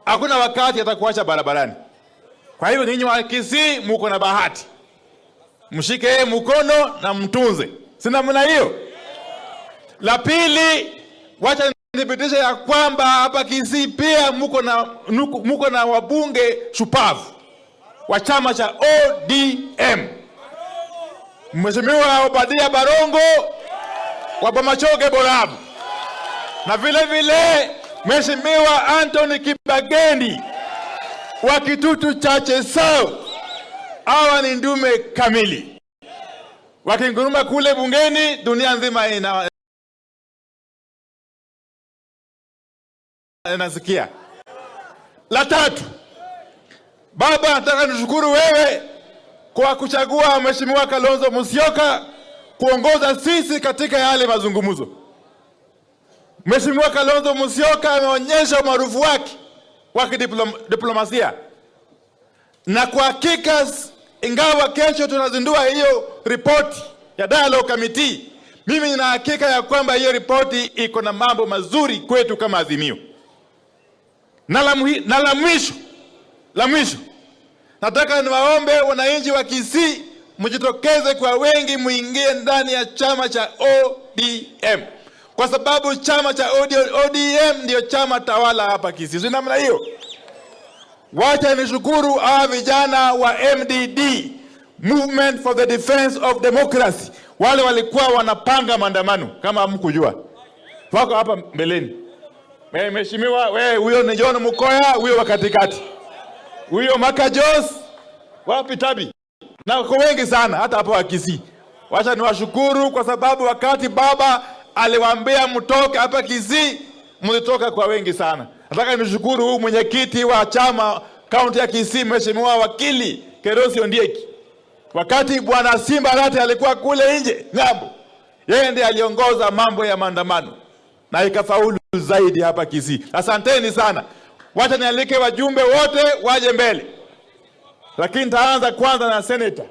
Hakuna wakati atakuacha barabarani. Kwa hivyo ninyi wa Kisii muko na bahati, mshike yeye mkono na mtunze, si namna hiyo? La pili, wacha nithibitishe ya kwamba hapa Kisii pia muko na wabunge shupavu wa chama cha ODM. Mheshimiwa Obadia Barongo wa Bomachoge Borabu na vile vile Mheshimiwa Anthony Kibagendi wa Kitutu Chache South. Hawa ni ndume kamili, wakinguruma kule bungeni, dunia nzima inasikia. La tatu, baba, nataka nishukuru wewe kwa kuchagua Mheshimiwa Kalonzo Musyoka kuongoza sisi katika yale mazungumzo. Mheshimiwa Kalonzo Musyoka ameonyesha umaarufu wake wa kidiplomasia, na kwa hakika, ingawa kesho tunazindua hiyo ripoti ya Dialogue Committee, mimi nina hakika ya kwamba hiyo ripoti iko na mambo mazuri kwetu kama Azimio. Na la mwisho nataka niwaombe wananchi wa Kisii mjitokeze kwa wengi, muingie ndani ya chama cha ODM kwa sababu chama cha ODM ndio chama tawala hapa Kisii, si namna hiyo? Wacha nishukuru hawa vijana wa MDD, Movement for the Defense of Democracy, wale walikuwa wanapanga maandamano kama hamkujua, wako hapa mbeleni. Mheshimiwa wewe, huyo ni John Mukoya, huyo wa katikati, huyo Maka Jos, wapi Tabi, na wako wengi sana hata hapo wa Kisii. Wacha niwashukuru kwa sababu wakati baba aliwaambia mtoke hapa Kisii, mlitoka kwa wengi sana. Nataka nishukuru huyu mwenyekiti wa chama kaunti ya Kisii, Mheshimiwa Wakili Kerosi Ondieki. Wakati bwana Simba Arati alikuwa kule nje ng'ambo, yeye ndiye aliongoza mambo ya maandamano na ikafaulu zaidi hapa Kisii. Asanteni sana. Wacha nialike wajumbe wote waje mbele, lakini nitaanza kwanza na senator.